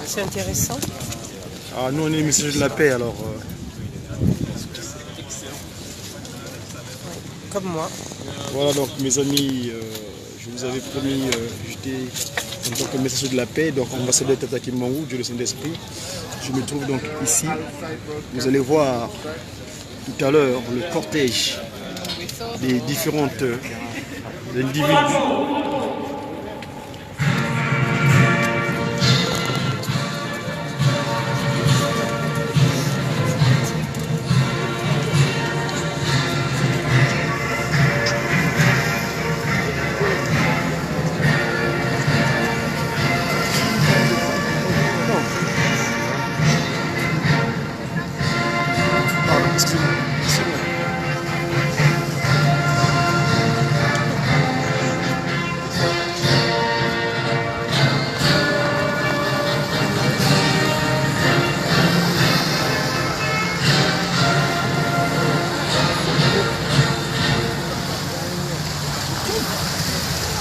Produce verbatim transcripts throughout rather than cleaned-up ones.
C'est intéressant. Ah, nous, on est les messagers de la paix, alors. Euh, Comme moi. Voilà, donc, mes amis, euh, je vous avais promis, euh, j'étais en tant que messager de la paix, donc ambassadeur Tata Kimbangu, Dieu le Saint-Esprit. Je me trouve donc ici. Vous allez voir tout à l'heure le cortège des différentes, euh, individus.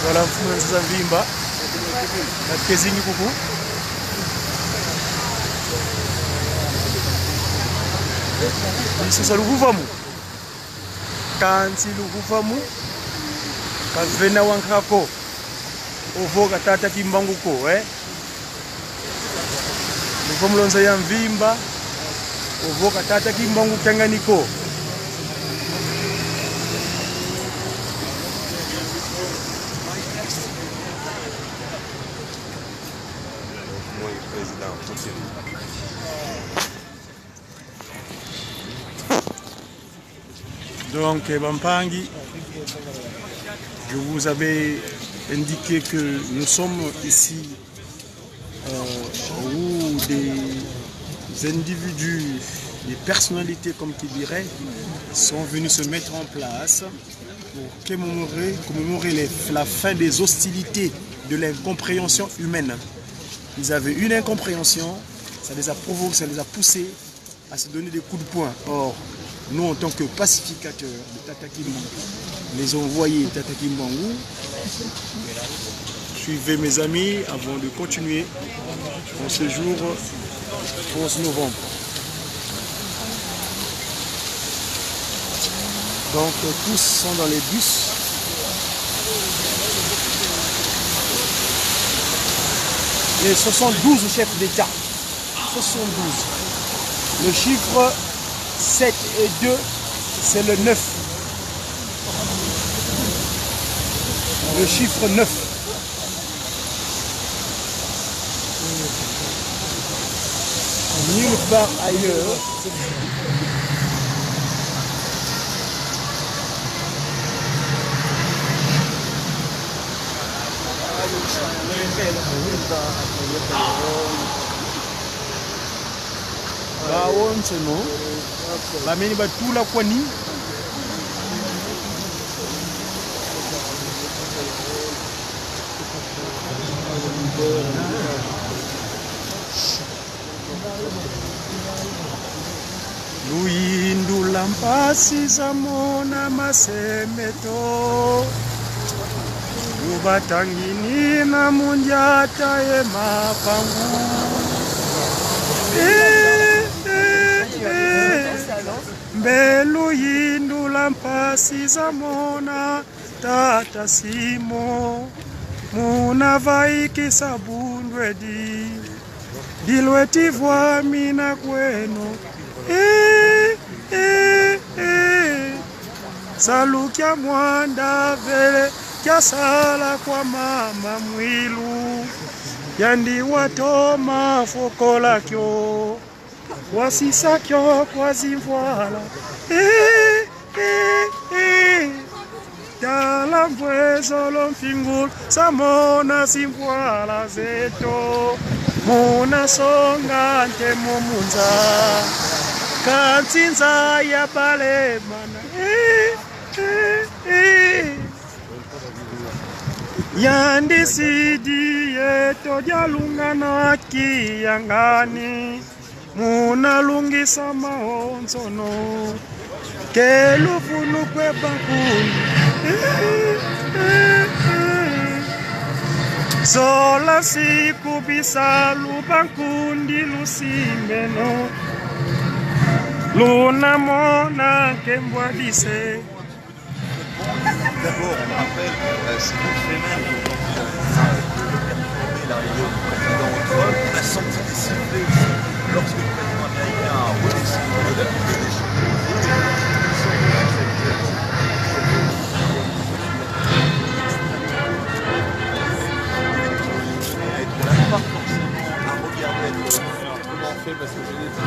Voilà, mfumu ya nza mvimba. Na kezingi kuku. Biso sa lukuvamu. Kansi lukuvamu. Kavena wankaka ko. Ovo ka Tata Kimbangu ko, eh? Lukuvamu lwa nza ya mvimba. Ovo ka Tata Kimbangu kiangani ko. Moi, président Poutine. Donc, eh, bampangi, je vous avais indiqué que nous sommes ici, euh, où des individus, des personnalités, comme qui dirait, sont venus se mettre en place pour commémorer, commémorer les- la fin des hostilités, de l'incompréhension humaine. Ils avaient une incompréhension, ça les a provoqués, ça les a poussés à se donner des coups de poing. Or, nous, en tant que pacificateurs de Tata Kimbangu, les envoyés Tata Kimbangu, suivez, mes amis, avant de continuer en ce jour onze novembre. Donc, euh, tous sont dans les bus. Les soixante-douze chefs d'État. Soixante-douze. Le chiffre sept et deux, c'est le neuf. Le chiffre neuf. Nulle part ailleurs. Bawonsono bameni batula kwani. Luyindula mpasi za mona mase meto. Lubatangini na mundiata ye mapangu. Eh, eh, eh. Mbe luyindula mpasi za mona Tata Simon, muna vaikisa bundu edi, dilweti vwamina kweno. Eh, eh, eh. Salu kia mwanda vele kiasala kwa mama mwilu, yandi watoma fokola kio, wasisa kio kwa zimvwala. Eh, eh, eh. Tala mvwezolo mfingulu, sa mona zimvwala zeto. Muna songa ntemo mu nza, kansi nza ya balemana. Eh, eh, eh. Yandi sidi yeto dialungana kiangani. Muna lungisa mawonsono, ke luvunu kwe bakulu. Zola si kubisa lubankundi lusimbeno. Luna mona nkembo a dise. D'abord, on rappelle, euh, c'est une semaine aujourd'hui, euh, le père Condé, l'arrivée du président au trône. On a senti les sifflets aussi lorsque le président américain a redescendu de la bulle de l'échange. Pas forcément à regarder. Comment on fait ? Parce que je n'ai pas.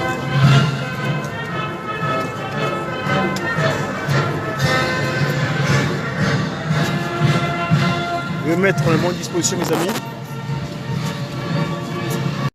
Je vais mettre mon disposition, mes amis.